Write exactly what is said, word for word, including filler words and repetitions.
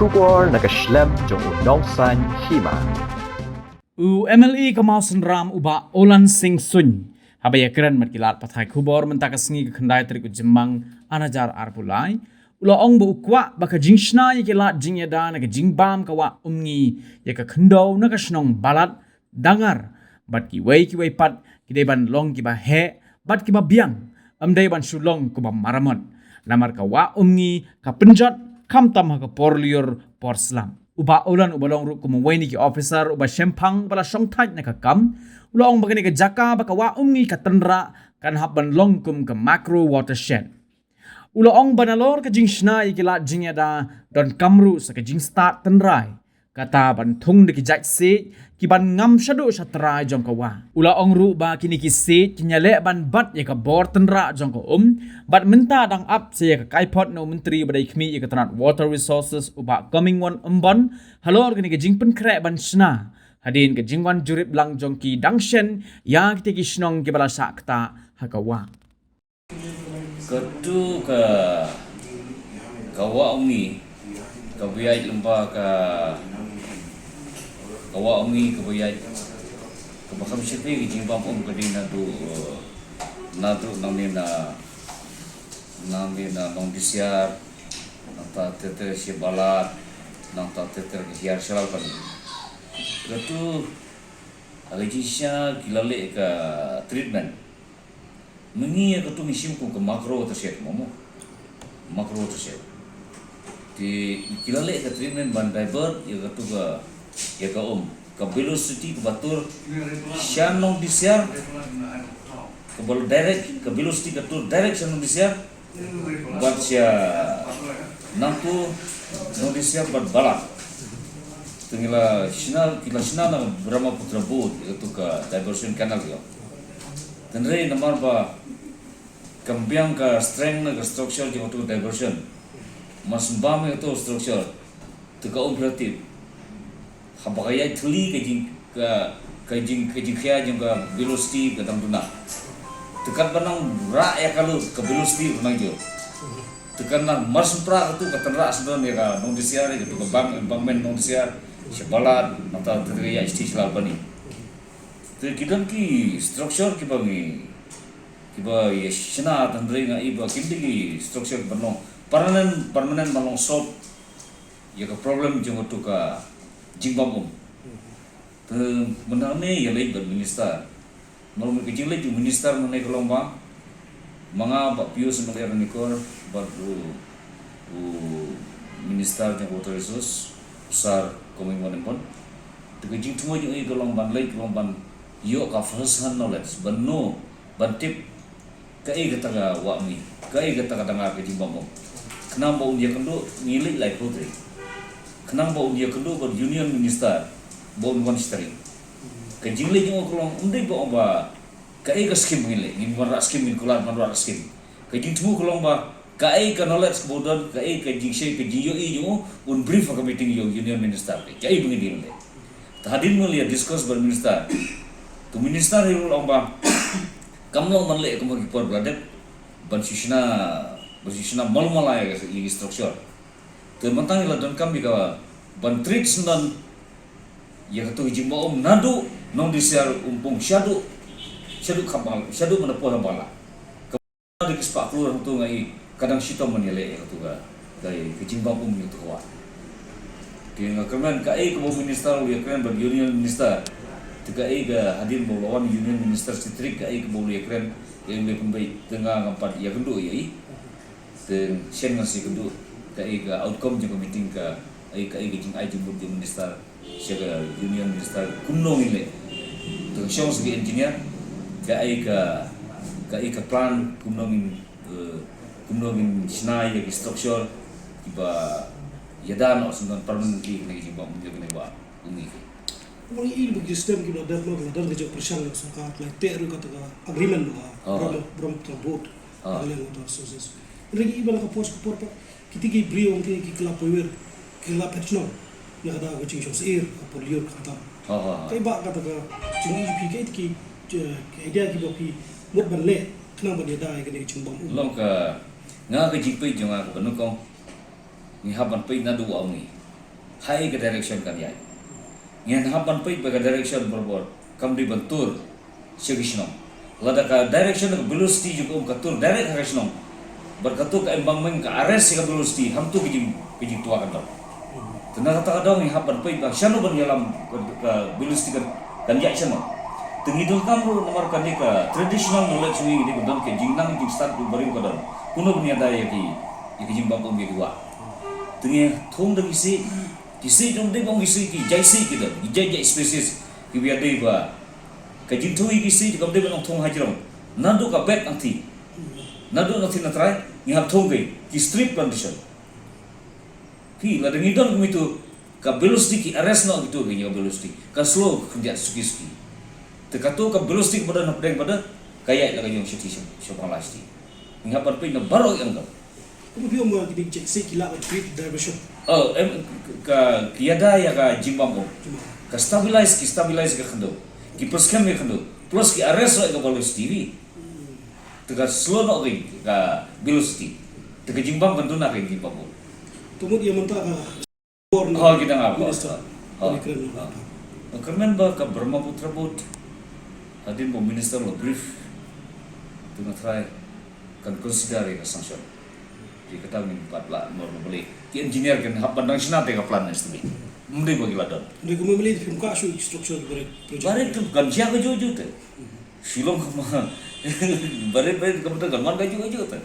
Khubor na ka shlem jong u Nongsaiñ Hima. U M L A ka Mawsynram u Bah Olan Singh Suin, haba ïakren bad ki lad pathai khubor mynta ka sngi ka khyndai tarik u Jymmang ar hajar arphew lai, u la ong ba u kwah ba ka jingshna ïa ki lad jingïada na ka jingbam ka Wah Umngi ïa ka khyndew na ka shnong Balat, Dangar bad kiwei kiwei pat ki dei ban long kiba heh bad kiba biang, ym dei ban shu long kiba maramot. Namar ka Wah Umngi ka pynjot khamtam ha ka por lyiur por slap. U Bah Olan uba long ruh kum uwei na ki officer uba shemphang ba la shongthait na ka kam, u la ong ba kane ka jaka ba ka Wah Umngi ka tynrah kan hap ban long kum ka macro watershed. U la ong ba nalor ka jingshna ïa ki lad jingïada donkam ruh sa ka jingstad tynrai, kata ban thung da ki jait siej ki ban ngam shaduh sha trai jong ka wah. U la ong ruh ba kine ki siej kin ïaleh ban bat ïa ka bor tynrah jong ka um, bad mynta dang ap sa ïa ka kaiphod na u Myntri ba dei khmih ïa ka tnat Water Resources u Bah Comingone Ymbon halor kane ka jingpynkhreh ban shna hadien ka jingwan jurip lang jong ki dang shen ïa kita ki shnong kiba la shah ktah ha ka wah. Katu ka, ka Wah Umngi, kaba ïaid lyngba ka, ka Wah Umngi kaba ïaid, kaba kham shyrkhei ka jingbam um ka dei naduh, eh, naduh nangne na, nangne na Nongdisiar, nangta ter ter sha Balat, nangta ter ter ka hiar sha Lalpani. Katu, ha ka jingshisha ki la leh ka treatment. Mynta ïa katu ngi shim kum ka macro watershed mo mo. Macro watershed. Te ki la leh ka treatment ban divert ïa katu ka, ïa ka um. Ka velocity kaba tur sha Nongdisiar. Kaba direct, ka velocity ka tur direct sha Nongdisiar. Bad sha nangtu Nongdisiar bad Balat. Te ngi la shna, ki la shna na Brahmaputra Board, ïa katu ka diversion canal ïa. Hynrei namar ba kam biang ka strength na ka structure jong utu diversion. Mar shu bam ïa utu structure, te ka um phi la tip, haba ka ïaid thylli ka jing, ka, ka jing, ka jingkhia jong ka velocity ka dang duna. Te katba nang rah ïa ka lut, ka velocity ruh nang jur. Te kan nang mar shu pra katu ka tynrah shu don ïa ka Nongdisiar, ïa katu ka bank, embankment Nongdisiar sha Balat, nangta te ka ïaid sha Lalpani. Te ki don ki structure kiba ngi, kiba ïa shna, hynrei nga i ba kim dei ki structure ban long permanent, permanent ban long solve ïa ka problem jong utu ka jingbam um. Te mynta ne ïa leit bad minister. Namar ka jingleit jong minister mynne ka long ba ma nga, Bah Pius Malia Ranikor, bad u, u minister jong water resource, u Sir Comingone Ymbon. Te ka jingthmu jong i ka long ban leit, ka long ban ïoh ka first hand knowledge, ban know, ban tip kaei kata ka Wah Umngi, kaei kata ka Dangar, ka jingbam um. Khnang ba un ïakynduh, ngi leit laiphew tarik. Khnang ba un ïakynduh bad Union Minister ba un wan shi tarik. Ka jingleit jong u ka long, ym dei ba ong ba kaei ka skim ngin leh, ngin wanrah skim, ngin kular wanrah skim. Ka jingthmu ka long ba kaei ka knowledge kaba u don, kaei ka jingshai, ka jingïohi jong u, un brief ha ka meeting ïa u Union Minister, kaei ba ngin ïa leh. Te hadien ba la ïa discuss bad minister, te minister hi ruh u la ong ba kam long ban leh kum ha ki por ba la dep, ban shu shna, ban shu shna malu mala ïa ka, ïa ki structure. Te mynta ngi la donkam ïa ka ban treat syndon ïa katu ka jingbam um naduh Nongdisiar, Umpung shaduh, shaduh Khambala, shaduh Mandapoi Khambala. Ka dei ki spah klur hangtu, nga i ka dang shitom ban ïaleh ïa katu ka, ka, ka jingbam um ïa katu ka wah. Te nga kyrmen kaei kaba u minister u la ïakren bad Union Minister. Te kaei ka hadien ba u la wan Union Minister shi tarik, kaei kaba u la ïakren, kaei u la pynbeit, te nga ngam pat ïakynduh ïa i. Te shen ngan sa ïakynduh kaei ka outcome jong ka meeting, kaei, kaei ka jingai jingmut jong u minister sha ka Union Minister kumno ngin leh. Te shong sa ki engineer, kaei ka, kaei ka plan kumno ngin, eh, kumno ngin shna ïa ki structure kiba ïada noh syndon permanently kane ka jingbam um ïa kane ka Wah Umngi. Wan i ba ki stem kiba dep ma ba la don ka jingpyrshang na ka sorkar, la teh ruh kata ka agreement ba, oh, Brahma, Brahmaputra Board, oh, ka Land Water Resources. Hynrei i ba na ka por sha ka por pat kita ki briew ong ki, ki kylla pyrshah, ki kylla pyrshah na ka daw ka jingshong syier ka por lyiur khamtam. Ha, ha, ha. Kaei ba kata ka jingïohi phi, kaei ki, eh, ki idea kiba phi mut ban leh khnang ban ïada ïa kane ka jingbam um? Long ka, nga ka jingpeit jong nga kaba nyngkong, ngi hap ban peit naduh Wah Umngi. Hai ka direction kan ïaid. Ngan hap ban peit ba ka direction barabor kam dei ban tur sha ki shnong. Lada ka direction ka velocity jong ka um ka tur direct ha ka shnong. Bad ka tur ka em bang meng ka arrest ka velocity, ham tu ka jing ka jingtwa kan dong. Te na kata ka dong ngi hap ban peit ba shano ban ïalam ka, ka velocity kan, kan ïaid shano. Te ngi donkam ruh namar kane ka traditional knowledge ngi dei ban don ka jingnang jingstad u barim ka don. Kumno ban ïada ïa ki, ïa ki jingbam um ïa ki wah. Te ngi thung da ki sih, ki sih jong dei bang ki sih ki jai sih ki don, ki jai jai species ki ïa dei ba ka jingthung ïa ki sih kam dei ban ong thung hajrong. Naduh ka bet nangti, naduh nangti na trai ngi hap thung ki, ki strip plantation. Ki lada ngi don kmitu ka velocity ki arrest noh kitu ki ïa velocity. Ka slow khyndiat suki suki. Te katu ka velocity ka ba don hapdeng ba don ka ïaid la ka jong shati sham sham la shati. Ngi hap ban peit na baroh ïa ka. Kumno phi ong ba ki dei ki jai sih ki lah ban create diversion? Oh, em, ka, ki ïada ïa ka jingbam um. Ka stabilize, ki stabilize ka khyndew. Ki pynskhem ïa ka khyndew. Plus ki arrest ïa ka velocity. Te ka slow noh ki, ka velocity. Te ka jingbam kan duna ka jingbam um. To mut ïa mynta ka bor na. Oh, kita nga. Minister. Oh. Kyrmen ba ka Brahmaputra Board hadien ba u minister la brief, te nga trai kan consider ïa ka sanction. Te kata ngin pat lah mor na bali. Ki engineer kan hap ban dang shna te ka plan estimate. Mdei ba ki la don. Dei kumno mali phim ka shu structure bare project. Bare tu kan jia ka ju ju te. Shillong ka ma. Bare bare ka betul kan man ka ju ka ju te.